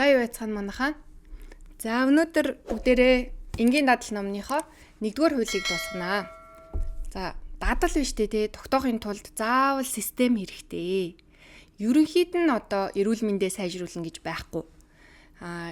За, юу яцгаана, манайхаа. За, өнөөдөр бүгдээрээ энгийн дадал номныхоо 1-р хуулийг дуусганаа. За, дадал биш үү те, тогтоохын тулд заавал систем хэрэгтэй. Ерөнхийд нь одоо эрүүл мэндээ сайжруулна гэж байхгүй.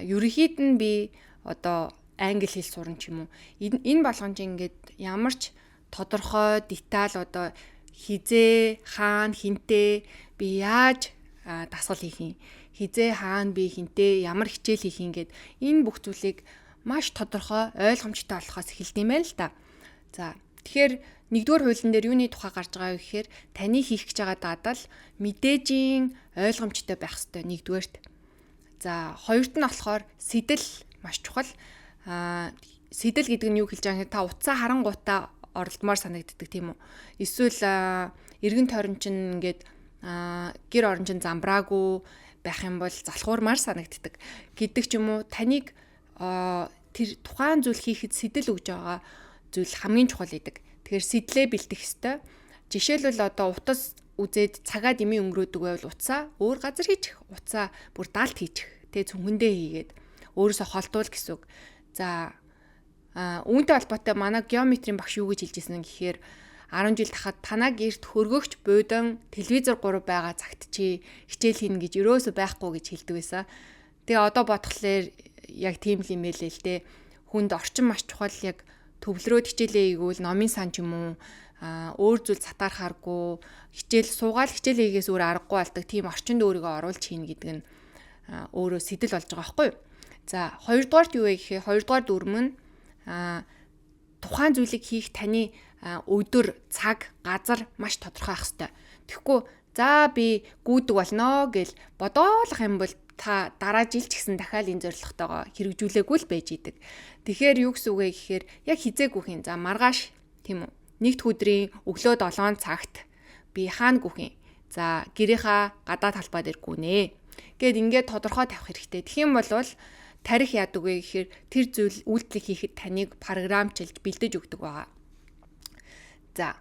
Ерөнхийд нь би одоо англи хэл сурна ч юм уу. Энэ болгон ч ингээд ямар ч тодорхой деталь, одоо хэзээ, хаана, хэнтэй би яаж дасгал хийх юм, хэзээ, хаана би хэнтэй ямар хичээл хийх юм гээд энэ бүх зүйлийг маш тодорхой, ойлгомжтой болохоос эхэлдэг юм байна л да. За, тэгэхээр 1-р хуулийн дээр юуны тухай гарч байгаа вэ гэхээр таны хийх гэж байгаа дадал мэдээжийн ойлгомжтой байх ёстой 1-рт. За, хоёрт нь болохоор сэдэл маш чухал. Сэдэл гэдэг нь юу хэлж байгаа юм, та утсаа харангуутаа оролдмоор санагддаг, тийм үү? Эсвэл эргэн тойрон чинь ингээд гэр орон чинь замбраагүй байх юм бол залхуурмаар санагддаг гэдэг ч юм уу. Таныг тэр тухайн зүйл хийхэд сэдэл өгж байгаа зүйл хамгийн чухал гэдэг. Тэгэхээр сэдлээ бэлдэх ёстой. Жишээлбэл, одоо утас үзээд цагаа дэмий өнгөрөөдөг байвал утсаа өөр газар хийчих. Утсаа бүр далд хийчих. Тэ, цүнхэндээ хийгээд өөрөөсөө холдуул гэсэн үг. За, үүнтэй холбоотой манай геометрийн багш юу гэж хэлж ирсэн гэхээр 10 жил тахад танаа гэрт хөргөгч, буудан, телевизор 3 байгаа цагт чи хичээл хийнэ гэж ерөөсөө байхгүй гэж хэлдэг байсан. Тэгээ одоо бодглохлоор яг тийм л юм байлээ л дээ. Хүнд орчин маш чухал, яг төвлөрөөд хичээлээ хийгвэл номын сан ч юм уу өөр зүйл сатаархааргүй хичээл суугаал хичээлээ хийгээс өөр аргагүй болдог тийм орчинд өөрийгөө оруулж хийнэ гэдэг нь өөрөө сэдэл болж байгаа байхгүй юу? За, хоёрдугаарт юу вэ гэхээр хоёрдугаар дүрм нь тухайн зүйлийг хийх таны өдөр, цаг, газар маш тодорхой байх ёстой. Тэгэхгүй за би гүйдэг болно гэл бодоолох юм бол та дараа жил ч гэсэн дахиад энэ зорилготойгоо хэрэгжүүлээгүй л байж идэг. Тэгэхээр юу гэсэн үг вэ гэхээр яг хэзээ гүйх юм. За, маргааш, тийм үү? Нэгд өдрийн өглөө 7 цагт би хаана гүйх юм? За, гэрийнхаа гадаа талбай дээр гүнэ. Гээд ингээд тодорхой тавих хэрэгтэй. Тэгэх юм бол тархи яадаг вэ гэхээр тэр зүйл үйлдэлийг хийхэд таныг програмчилж бэлдэж өгдөг байгаа. За,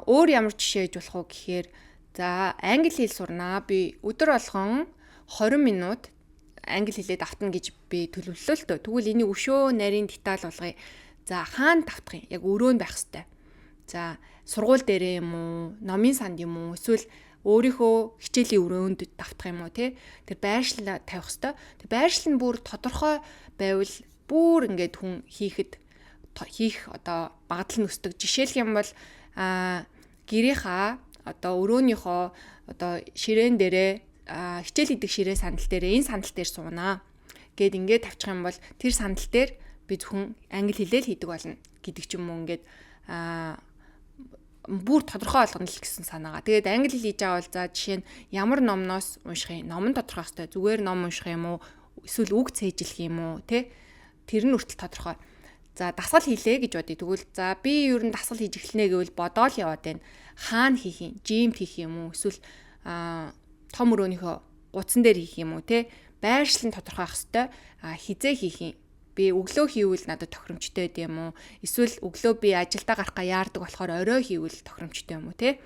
өөр ямар жишээ ээж болох вэ гэхээр за, англи хэл сурнаа. Би өдөр болгон 20 минут англи хэлээ давтна гэж би төлөвлөлөө л дөө. Тэгвэл энийг өшөө нарийн деталь болгоё. За, хаана давтах юм? Яг өрөөнд байх хэвээр. За, сургууль дээрээ юм уу, номын санд юм уу, эсвэл өөрийнхөө хичээлийн өрөөнд давтах юм уу те. Тэр байршил тавих хэвээр. Тэр байршил нь бүр тодорхой байвал бүр ингээд хүн хийхэд хийх одоо магадлал нь өсдөг. Жишээлх юм бол гэрийнхаа одоо өрөөнийхөө одоо ширээн дээрээ, хичээл хийдэг ширээ сандал дээрээ, энэ сандал дээр суунаа гээд ингээд тавьчих юм бол тэр сандал дээр би зөвхөн англи хэлээр хийдэг болно гэдэг ч юм уу, ингээд бүр тодорхой болгоно л гэсэн санаагаа. Тэгээд англи хэл хийж байгаа бол за, жишээ нь ямар номноос унших юм? Ном нь тодорхой хэвээр. Зүгээр ном унших юм уу? Эсвэл үг цээжлэх юм уу? Тэ? Тэр нь хүртэл тодорхой. За, дасгал хийлээ гэж бодъё. Тэгвэл за, би ер нь дасгал хийж эхэлнэ гэвэл бодоол яваад байна. Хаана хийх юм? Gym д хийх юм уу? Эсвэл том өрөөнийхөө гудсан дээр хийх юм уу, те? Байршил нь тодорхой байх хэвээр. Хэзээ хийх юм? Би өглөө хийвэл надад тохиромжтой байд юм уу? Эсвэл өглөө би ажилдаа гарахгаа яардаг болохоор орой хийвэл тохиромжтой юм уу, те?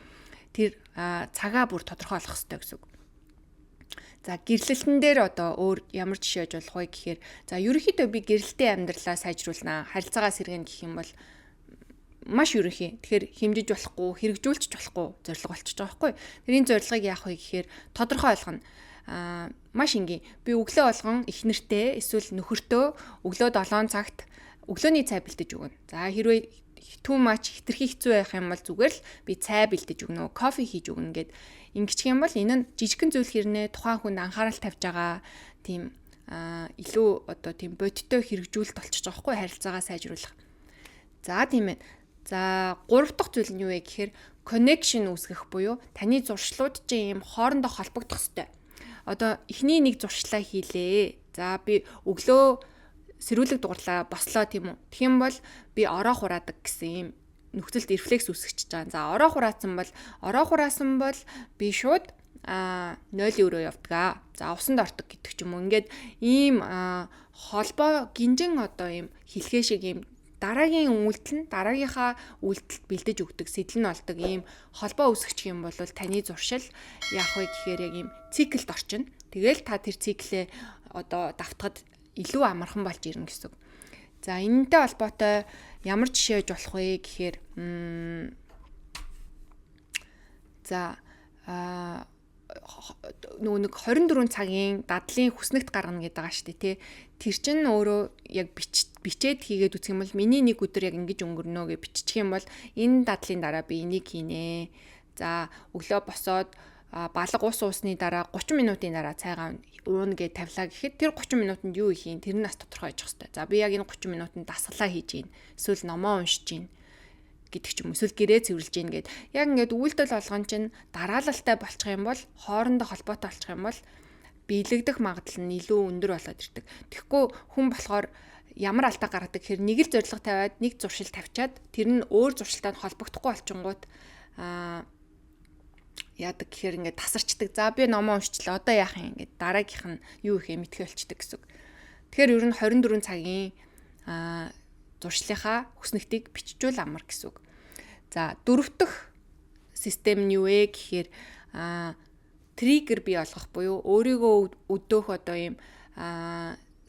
Тэр цагаа бүр тодорхой болгох хэвээр гэсэн үг. За, гэрлэлтэн дээр одоо өөр ямар жишээ аж болох вэ гэхээр за, ерөнхийдөө би гэрэлтэй амьдралаа сайжруулнаа, харилцаагаа сэргэнэ гэх юм бол маш ерөнхий. Тэгэхээр хэмжиж болохгүй, хэрэгжүүлчих болохгүй зорилго болчихж байгаа байхгүй. Тэр энэ зорилгыг яах вэ гэхээр тодорхой болгоно. Маш энгийн. Би өглөө болгон эхнэртэй эсвэл нөхөртөө өглөө 7 цагт өглөөний цай бэлдэж өгнө. За, хэрвээ too much, хэтэрхий хэцүү байх юм бол зүгээр л би цай бэлдэж өгнө, кофе хийж өгнө гэд ингэчих юм бол энэ нь жижигхэн зүйл хэрнээ тухайн хүнд анхаарал тавьж байгаа тийм илүү одоо тийм бодиттой хэрэгжүүлэлт болчихж байгаа байхгүй, харилцаагаа сайжруулах. За, тийм ээ. За, гурав дахь зүйл нь юу вэ гэхээр connection үүсгэх буюу таны зуршлууд чинь ийм хоорондоо холбогдох хэвээр. Одоо эхний нэг зуршлаа хийлээ. За, би өглөө сэрүүлэг дугарлаа, бослоо, тийм үү. Тэгэх юм бол би ороо хураадаг гэсэн ийм нөхцөлд рефлекс үүсгэж байгаа. За, ороо хураасан бол би шууд нойлын өрөө явдаг. За, усанд ордог гэдэг ч юм уу. Ингээд ийм холбоо гинжин одоо ийм хэлхээ шиг ийм дараагийн үйлдэл нь дараагийнхаа үйлдэлд бэлдэж өгдөг, сэдэл нь болдог ийм холбоо үүсгэх юм бол таны зуршил яах вэ гэхээр яг ийм циклд орчино. Тэгэл та тэр циклээ одоо давтахад илүү амархан болж ирнэ гэсэн үг. За, энэнтэй холбоотой ямар жишээ өгж болох вэ гэхээр за нөгөө нэг 24 цагийн дадлын хүснэгт гаргана гэдэг байгаа шүү дээ, тий. Тэр чинь өөрөө яг бичээд хийгээд үзэх юм бол миний нэг өдөр яг ингэж өнгөрнө гэж биччих юм бол энэ дадлын дараа би энийг хийнэ. За, өглөө босоод балга ус уусны дараа 30 минутын дараа цайгаа ууна гэж тавилаа гэхэд тэр 30 минутанд юу хийх юм, тэр нь бас тодорхой байж хэвээр. За, би яг энэ 30 минутанд дасгалаа хийж гин. Эсвэл номоо уншиж гин гэдэг ч юм уу, эсвэл гэрээ цэвэрлэж гин гэд. Яг ингээд үйлдэл болгон чинь дараалалтай болчих юм бол, хоорондоо холбоотой болчих юм бол биелэгдэх магадлал нь илүү өндөр болоод ирдэг. Тэгэхгүй хүн болохоор ямар алдаа гаргадаг гэхээр нэг л зорилго тавиад, нэг зуршил тавьчаад, тэр нь өөр зуршилтай холбогдохгүй болчингууд яадаг гэхээр ингээд тасарчдаг. За, би номоо уншчлаа. Одоо яах юм, ингээд дараагийнх нь юу их юм мэдхээ болчдөг гэсэн үг. Тэгэхээр ер нь 24 цагийн зуршлынхаа хүснэгтийг биччихвэл амар гэсэн үг. За, дөрөв дэх систем нь юу вэ гэхээр триггер бий болгох буюу өөрийгөө өдөөх одоо ийм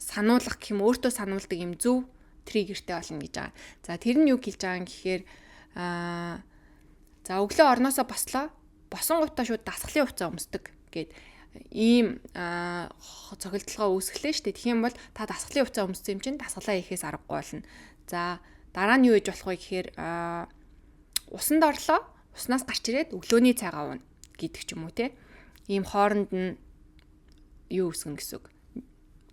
сануулах гэх юм, өөртөө сануулдаг юм зөв триггертэй болно гэж байгаа. За, тэр нь юу хэлж байгаа юм гэхээр за, өглөө орноосоо бослоо. Босонгуудаа шууд дасгалын хувцас өмсдөг гэд ийм цохилдолгоо үүсгэлээ шүү дээ. Тэгэх юм бол та дасгалын хувцас өмссөн юм чинь дасгалаа хийхээс аргагүй болно. За, дараа нь юу хийж болох вэ гэхээр усанд орлоо. Уснаас гарч ирээд өглөөний цайгаа ууна гэдэг ч юм уу, те. Ийм хооронд нь юу үүсгэн гэсэн үг.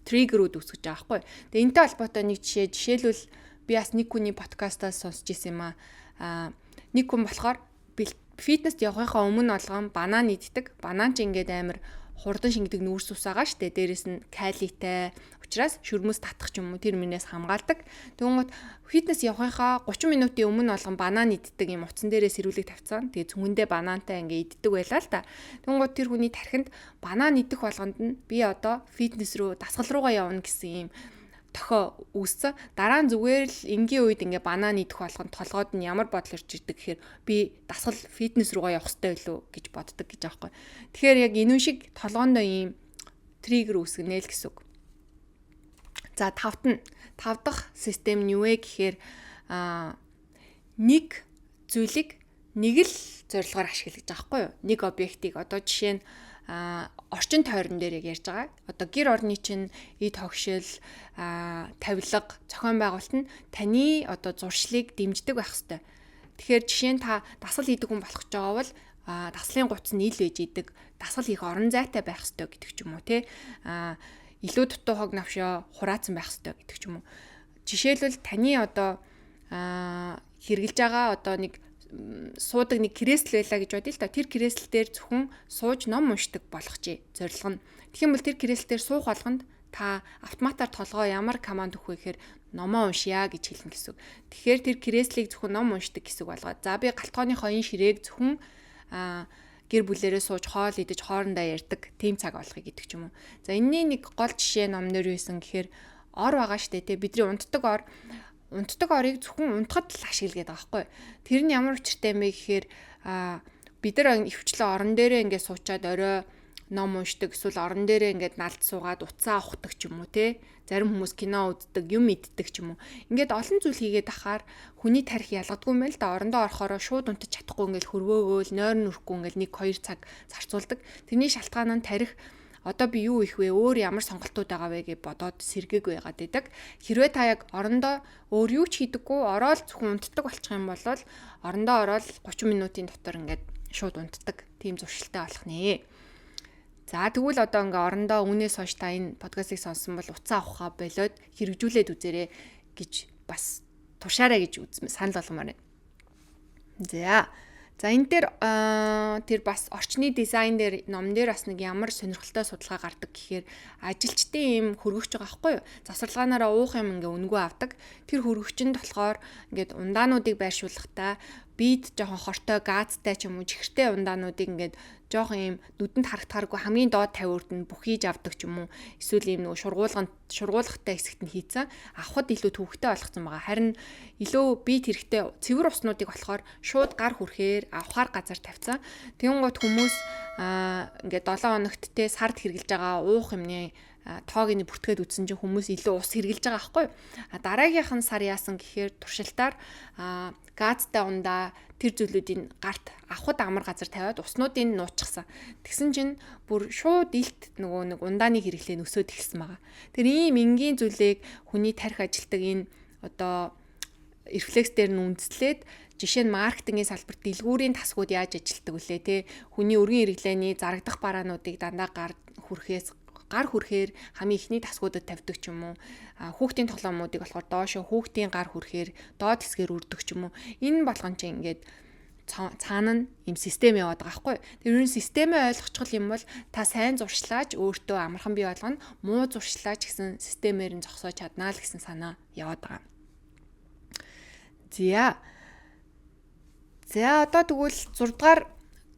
Триггерүүд үүсгэж байгаа байхгүй. Тэгээ энэтэй холбоотой нэг жишээ, жишээлбэл би бас нэг хүний подкастаас сонсч ирсэн юм аа. Нэг хүн болохоор фитнест явахынхаа өмнө болгон банан иддэг. Банан ч ингээд амар хурдан шингэдэг нүүрс ус байгаа штэ. Дээрэс нь калитай учраас шүрмэс татах ч юм уу, тэр мөнээс хамгаалдаг. Тэгвэл фитнес явахынхаа 30 минутын өмнө болгон банан иддэг, юм утсан дээрээ сэрүүлэг тавьсан. Тэгээ цүнхэндээ банантай ингээ иддэг байлаа л та. Тэгвэл тэр хүний тархинд банан идэх болгонд нь би одоо фитнес рүү, дасгал руугаа явна гэсэн юм дохио үүссэн. Дараа нь зүгээр л энгийн үед ингээ банан идэх болгонд толгойд нь ямар бодол ирж ирдэг гэхээр би дасгал фитнес руугаа явах хэрэгтэй байлуу гэж боддог гэж аахгүй. Тэгэхээр яг энэ шиг толгоондоо ийм триггер үүсгэнэ л гэсэн үг. За, тавт нь тав дахь систем нь юу вэ гэхээр нэг зүйлийг нэг л зорилгоор ашиглаж байгаа байхгүй юу? Нэг объектыг, одоо жишээ нь орчин тойрон дээр яг ярьж байгаа. Одоо гэр орны чинь эд хогшил, тавилга, зохион байгуулалт нь таны одоо зуршлыг дэмждэг байх хэвээр. Тэгэхээр жишээ нь та дасгал хийдэг хүн болох гэж байгаа бол дасгалын гутас нь ил байж идэг, дасгал хийх орон зайтай байх хэвээр гэдэг ч юм уу, те. Илүү дутуу хог навшоо хураацсан байх хэвээр гэдэг ч юм уу. Жишээлбэл, таны одоо хэрэгжилж байгаа одоо нэг суудаг нэг креслэл байлаа гэж бодъё л та. Тэр креслэл дээр зөвхөн сууж ном уншдаг болгочих зорилго нь. Тэгэх юм бол тэр креслэл дээр суух болгонд та автоматар толгой ямар команд өгөх вэ гэхээр номоо уншъя гэж хэлнэ гэсэн үг. Тэгэхээр тэр креслийг зөвхөн ном уншдаг гэсэн үг болгоод, за, би галтгооныхоо энэ ширээг зөвхөн гэр бүлэрээ сууж хоол идэж, хоорондоо ярьдаг тийм цаг олгоё гэдэг ч юм уу. За, энэний нэг гол жишээ номноор юу исэн гэхээр ор байгаа штэ, тэ, бидний унтдаг ор. Унтдаг орыг зөвхөн унтахад л ашиглаад байгаа байхгүй. Тэр нь ямар учиртай юм бэ гэхээр бид нар ихэвчлэн орон дээрээ ингээд суучаад орой ном уншдаг, эсвэл орон дээрээ ингээд налд суугаад утсаа авахдаг ч юм уу, те. Зарим хүмүүс кино үздэг, юм иддэг ч юм уу. Ингээд олон зүйл хийгээд ахаар хүний тарих ялгадгүй юм байна л да. Орондоо орохороо шууд унтаж чадахгүй, ингээд хөрвөөгөөл нойрон нүрэхгүй ингээд 1 2 цаг зарцуулдаг. Тэрний шалтгаан нь тарих одоо би юу их вэ? Өөр ямар сонголтууд байгаа вэ гэж бодоод сэргээг байгаад идэг. Хэрвээ та яг орондоо өөр юу ч хийдэггүй, ороод зөвхөн унтдаг болчих юм бол орондоо ороод 30 минутын дотор ингээд шууд унтдаг. Тийм зуршилтай болох нэ. За, тэгвэл одоо ингээ орондоо үүнээс хойш та энэ подкастыг сонссон бол утсаа авахаа болиод хэрэгжүүлээд үзээрэй гэж, бас туршаарай гэж санал болгомоор байна. За. За, энэ дээр тэр бас орчны дизайн дээр ном дээр бас нэг ямар сонирхолтой судалгаа гардаг гэхээр ажилчдын ийм хөргөгч байгаа байхгүй юу? Завсарлагаанаараа уух юм ингээ үнэгүй авдаг. Тэр хөргөгчөнд болохоор ингээд ундаануудыг байршуулахдаа бид жоохон хортой, газтай ч юм уу, чихэртэй ундаануудыг ингээд жоохон ийм нүдэнд харагдахааргүй хамгийн доод тавиурд нь бүхийж авдаг ч юм уу, эсвэл ийм нөгөө шургуулгатай хэсэгт нь хийцэн авахд илүү төвөгтэй болгоцсон байгаа. Харин илүү бие хэрэгтэй цэвэр уснуудыг болохоор шууд гар хүрхээр авахар газар тавьсан. Тэгэнгүүт хүмүүс ингээд 7 хоногт те сард хэрглэж байгаа уух юмны Тоог нь бүртгээд үтсэн чинь хүмүүс илүү ус хэрглэж байгаа байхгүй юу? А дараагийнх нь сар яасан гэхээр туршилтаар газтай ундаа тэр зүйлүүдийг гарт авахд амар газар тавиад уснуудыг нуучихсан. Тэгсэн чинь бүр шууд илт нөгөө нэг ундааны хэрэглээ нь өсөөд эхэлсэн байгаа. Тэр ийм энгийн зүйлийг хүний тарих ажилтдаг энэ одоо рефлекс дээр нь үндэслээд, жишээ нь маркетингийн салбарт дэлгүүрийн тасгууд яаж ажилтдаг вүлээ те, хүний өргөн хэрэглээний зарагдах бараануудыг дандаа гар хүрхээс гар хүрэхээр хамгийн эхний тасгуудад тавьдаг ч юм уу, хүүхдийн тоглоомуудыг болохоор доошо хүүхдийн гар хүрэхээр доод хэсгээр үрдэг ч юм уу. Энэ болгон чинь ингээд цаана нь юм систем яваад байгаа байхгүй. Тэр ер нь системээ ойлгочих юм бол та сайн зуршлаач өөртөө амархан бий болгоно, муу зуршлаач гэсэн системээр нь зогсоож чаднаа л гэсэн санаа яваад байгаа. За. За, одоо тэгвэл 6 дугаар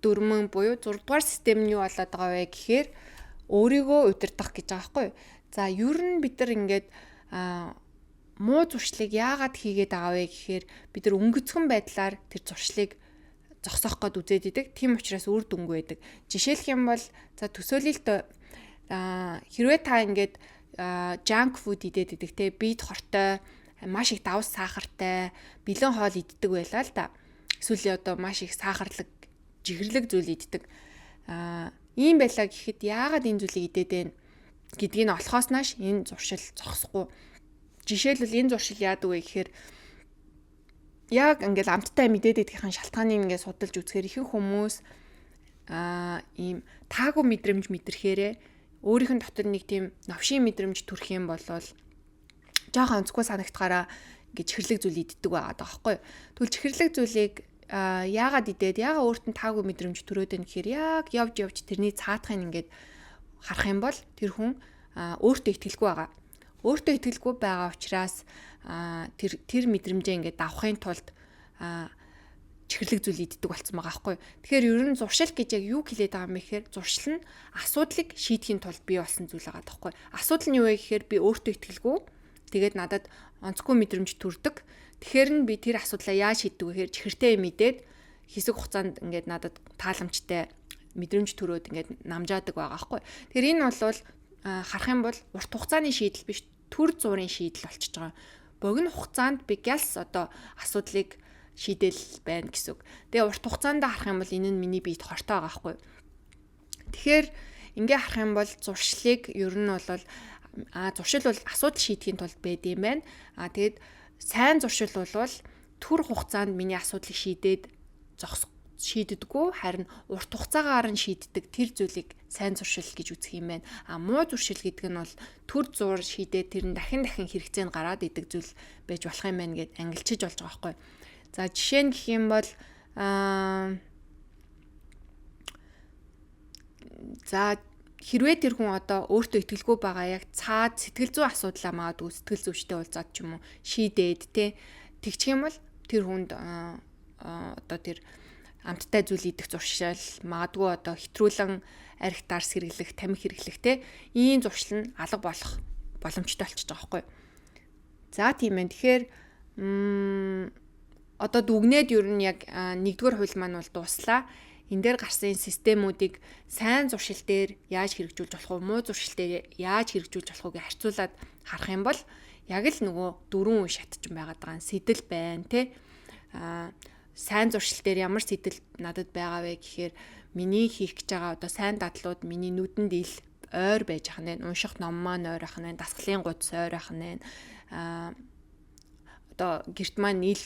дүрмэн буюу 6 дугаар систем нь юу болоод байгаа вэ гэхээр өөрийгөө удирдах гэж байгаа байхгүй юу? За, ер нь бид нар ингээд муу зуршлыг яагаад хийгээд байгаа вэ гэхээр бид нар өнгөцгөн байдлаар тэр зуршлыг зогсоох гээд үзээд идэг. Тийм учраас үр дүнгүй байдаг. Жишээлх юм бол, за, төсөөлөл, хэрвээ та ингээд junk food идээд идэг те, бие хортой, маш их давс сахартай бэлэн хоол иддэг байлаа л да. Эсвэл одоо маш их сахарлаг, жихэрлэг зүйл иддэг. Ийм байлаа гэхэд яагаад энэ зүйлийг идээд байна гэдгийг нь олохоос нааш энэ зуршил зогсохгүй. Жишээлбэл, энэ зуршил яадаг вэ гэхээр яг ингээл амттай мэдээд идэхин шалтгааныг ингээд судалж үзэхээр ихэнх хүмүүс ийм таагүй мэдрэмж мэдрэхээрээ өөрийнх нь дотор нэг тийм новшийн мэдрэмж төрөх юм бол жоохон онцгүй санагдахаараа ингээд чихэрлэг зүйл иддэг байгаа байхгүй. Тэгвэл чихэрлэг зүйлийг яагаад идээд, яагаад өөрт нь таагүй мэдрэмж төрөөд байна гэхээр яг явж явж тэрний цаатахыг ингээд харах юм бол тэр хүн өөртөө итгэлгүй байгаа. Өөртөө итгэлгүй байгаа учраас тэр тэр мэдрэмжээ ингээд давахын тулд чихэрлэг зүйл иддэг болсон байгаа байхгүй. Тэгэхээр ер нь зуршил гэж яг юу хэлээд байгаа юм бэ гэхээр зуршил нь асуудлыг шийдэхин тулд бий болсон зүйл байгаа байхгүй. Асуудал нь юу вэ гэхээр би өөртөө итгэлгүй. Тэгээд надад онцгүй мэдрэмж төрдөг. Тэгэхээр нь би тэр асуудлаа яаж шийддэг вэ гэхээр чихэртэй юм идээд хэсэг хугацаанд ингээд надад тааламжтай мэдрэмж төрөөд ингээд намжаадаг байгаа байхгүй. Тэгэхээр энэ бол харах юм бол урт хугацааны шийдэл биш, төр зуурын шийдэл болчихж байгаа. Богино хугацаанд би гялс одоо асуудлыг шийдэл байна гэсэн үг. Тэгээ урт хугацаанд харах юм бол энэ нь миний биед хортой байгаа байхгүй. Тэгэхээр ингээ харах юм бол зуршлыг ер нь бол зуршил бол асуудал шийдэхин тулд байд юм байна. А тэгээд сайн зуршил бол төр хугацаанд миний асуудлыг шийдээд зогсох шийддэггүй, харин урт хугацаагаар нь шийддэг тэр зүйлийг сайн зуршил гэж үзэх юм байна. А муу зуршил гэдэг нь бол төр зуур шийдээд тэр нь дахин дахин хэрэгцээнд гараад идэг зүйл байж болох юм байна гэд ангилчиж болж байгаа байхгүй. За, жишээ нь гэх юм бол за, хэрвээ тэр хүн одоо өөртөө итгэлгүй байгаа яг цаад сэтгэл зүйн асуудлаа магадгүй сэтгэл зүйчтэй уулзаад ч юм уу шийдээд те, тэгчих юм бол тэр хүнд одоо тэр амттай зүйл идэх зуршил, магадгүй одоо хэтрүүлэн арх дарс хэрэглэх, тамхи хэрэглэх те, ийм зуршил нь алга болох боломжтой болчихж байгаа байхгүй. За, тийм ээ. Тэгэхээр одоо дүгнээд ер нь яг нэгдүгээр хууль маань бол дууслаа. Энэ дээр гарсан системүүдийг сайн зуршил дээр яаж хэрэгжүүлж болох вэ, муу зуршил дээр яаж хэрэгжүүлж болох вэ гэж харьцуулаад харах юм бол яг л нөгөө дөрвөн үе шат ч байгаад байгаа. Сэтэл байна те. Сайн зуршил дээр ямар сэтэл надад байгаа вэ гэхээр миний хийх гэж байгаа одоо сайн дадлууд миний нүдэнд ил ойр байж ах нэ, унших ном маань ойр ах нэ, дасгалын гудас ойр ах нэ, одоо гэрт маань ил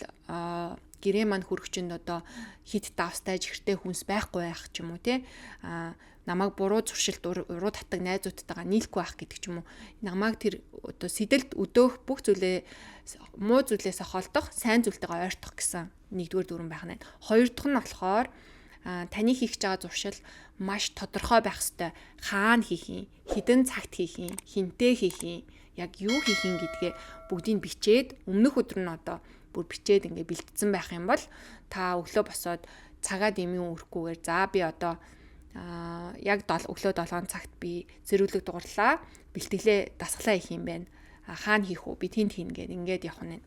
гэрээ маань хөрөгчөнд одоо хит давстай чихэртэй хүнс байхгүй байх ч юм уу те, намайг буруу зуршилд уруу татдаг найзуудтайгаа нийлэхгүй байх гэдэг ч юм уу, намайг тэр одоо сэдэлд өдөөх бүх зүйлээ, муу зүйлээс холдох, сайн зүйлтэйгээ ойртох гэсэн нэгдүгээр дүрэн байх нь. Хоёр дахь нь болохоор таны хийх гэж байгаа зуршил маш тодорхой байх ёстой. Хаана хийх юм, хэдэн цагт хийх юм, хинтээ хийх юм, яг юу хийх юм гэдгээ бүгдийг бичээд өмнөх өдөр нь одоо бүр бичээд ингээ бэлтцсэн байх юм бол та өглөө босоод цагаа дэмий өрөхгүйгээр, за, би одоо яг өглөө 7 цагт би зэрүүлэг дугарлаа, бэлтгэлээ, дасгалаа хийх юм байна. Хаана хийх үү? Би тэнд хийнэ гэд ингээд явах нь.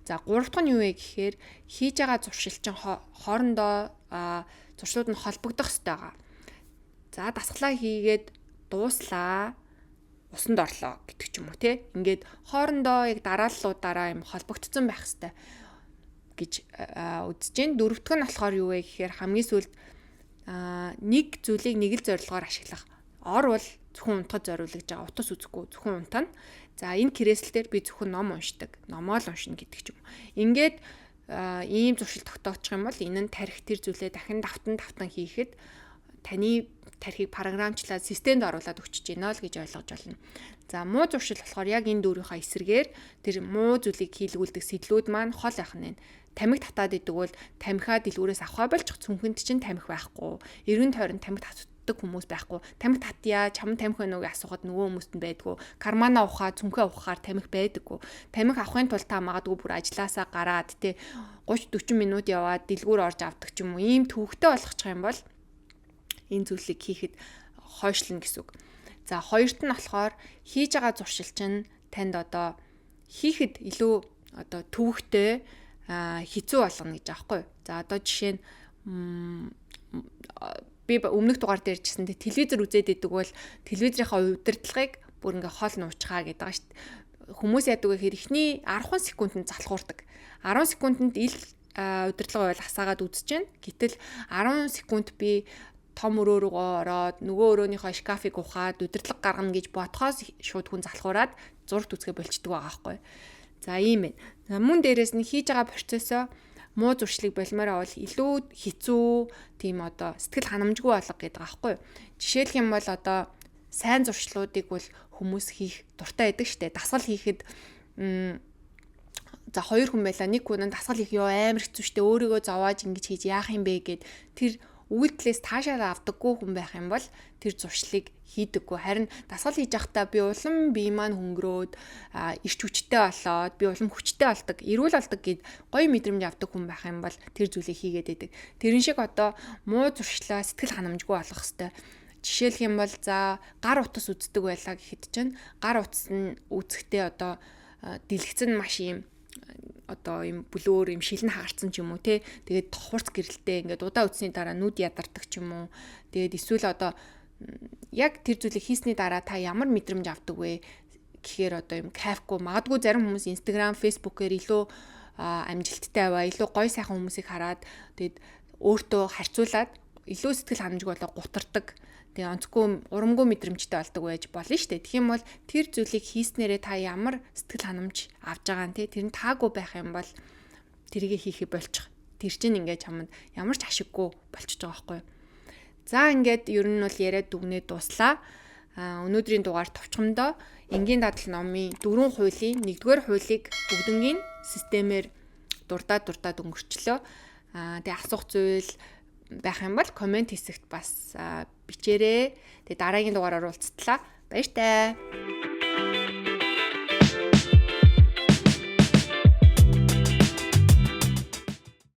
За, гурав дахь нь юу вэ гэхээр хийж байгаа зуршил чинь хоорондоо зуршлууд нь холбогдох хэрэгтэй байгаа. За, дасгалаа хийгээд дууслаа. Усанд орлоо гэдэг ч юм уу те. Ингээд хоорондоо яг дарааллуудаараа юм холбогдсон байх хэвээр гэж үзэж гин. Дөрөвдөх нь болохоор юу вэ гэхээр хамгийн сүүлд нэг зүйлийг нэг л зорилгоор ашиглах. Ор бол зөвхөн унтахад зориулагдж байгаа. Утас үзэхгүй, зөвхөн унтана. За, энэ креслээр би зөвхөн ном уншдаг. Номоо л уншина гэдэг ч юм. Ингээд ийм зуршил тогтоочих юм бол энэ нь тархи тэр зүйлээ дахин давтан давтан хийхэд таны тархийг програмчлаад системд оруулаад өгчөж гинэ л гэж ойлгож байна. За, муу зуршил болохоор яг энэ дөрвийнхаа эсрэгээр тэр муу зүйлийг хийлгүүлдэг сэдлүүд маань хол байх нь. Тамхи татаад идэг бол тамхиа дэлгүүрээс авахаа болчих, цүнхэнд чинь тамхи байхгүй. Эргэн тойронд тамхи татдаг хүмүүс байхгүй. Тамхи татъя, чам тамхи байна уу гэж асуухад нөгөө хүмүүст нь байдгүй. Кармана ухаа, цүнхээ ухахаар тамхи байдаггүй. Тамхи авахын тулд та магадгүй бүр ажилласаа гараад те 30 40 минут яваад дэлгүүр орж авдаг ч юм уу. Ийм төвөгтэй болгочих юм бол энэ зүйлийг хийхэд хойшлно гэсэн үг. За, хоёрт нь болохоор хийж байгаа зуршил чинь танд одоо хийхэд илүү одоо төвөгтэй, хэцүү болгоно гэж аахгүй. За, одоо жишээ нь би өмнөх дугаар дээр ч гэсэн телевизэр үзээд идэг бол телевизийнхаа удирдлагыг бүр ингээ хол нуучхаа гэдэг байгаа шүү дээ. Хүмүүс яадаг вэ гэхээр эхний 10 секундэд залхуурдаг. 10 секундэд ил удирдлага байвал асаагаад үзэж байна. Гэтэл 10 секунд би том өрөө рүүгөө ороод нөгөө өрөөнийхөө шкафыг ухаад удирдлага гаргана гэж бодхоос шууд хүн залхуураад зурагт үзгээ болчдөг байгаа байхгүй. За, ийм байна. За, мөн дээрэс нь хийж байгаа процессоо муу зуршлыг болмоор авал илүү хэцүү, тийм одоо сэтгэл ханамжгүй алга гэдэг байгаа байхгүй. Жишээлх юм бол одоо сайн зуршлуудыг бол хүмүүс хийх дуртай байдаг штэ. Дасгал хийхэд за хоёр хүн байлаа. Нэг хүн нь дасгал хийх ёо амар хэцүү штэ. Өөрийгөө зовоож ингэж хийж яах юм бэ гэд тэр үйлдэлээс таашаалаа авдаггүй хүн байх юм бол тэр зуршлыг хийдэггүй. Харин дасгал хийж байхдаа би улам бие маань хөнгөрөөд эрч хүчтэй болоод би улам хүчтэй болдог, эрүүл болдог гэд гоё мэдрэмж авдаг хүн байх юм бол тэр зүйлийг хийгээд байдаг. Тэрэн шиг одоо муу зуршлаа сэтгэл ханамжгүй болгох хэвээр. Жишээлх юм бол за гар утас үздэг байлаа гэхэд чинь гар утас нь үзэхдээ одоо дэлгэцэн маш ийм одоо юм блөөр юм шилэн хагарцсан ч юм уу те, тэгээд хурц гэрэлтэй ингээд удаа үзсний дараа нүд ядардаг ч юм уу. Тэгээд эсвэл одоо яг тэр зүйлийг хийсний дараа та ямар мэдрэмж авдаг вэ гэхээр одоо юм кайфгүй. Магадгүй зарим хүмүүс Instagram, Facebook-ээр илүү амжилттай бай, илүү гоё сайхан хүмүүсийг хараад тэгээд өөртөө харьцуулаад илүү сэтгэл ханамжгүй болоо гутардаг. Тэгээ онцгүй урамгүй мэдрэмжтэй болдог байж болно шүү дээ. Тэгэх юм бол тэр зүйлийг хийснээрээ та ямар сэтгэл ханамж авж байгаа нь те, тэр нь таагүй байх юм бол тэрийг хийхээ болчих. Тэр чинь ингээд чамд ямар ч ашиггүй болчихж байгаа байхгүй юу? За, ингээд ер нь бол яриад дүгнээ дууслаа. Өнөөдрийн дугаар товчхондоо энгийн дадал номын дөрвөн хуулийн нэгдүгээр хуулийг бүгднгийн системээр дурдаад дурдаад өнгөрчлөө. Тэгээ асуух зүйл байх юм бол комент хэсэгт бас бичээрэй. Тэгээ дараагийн дугаараар уулзтлаа. Баяртай.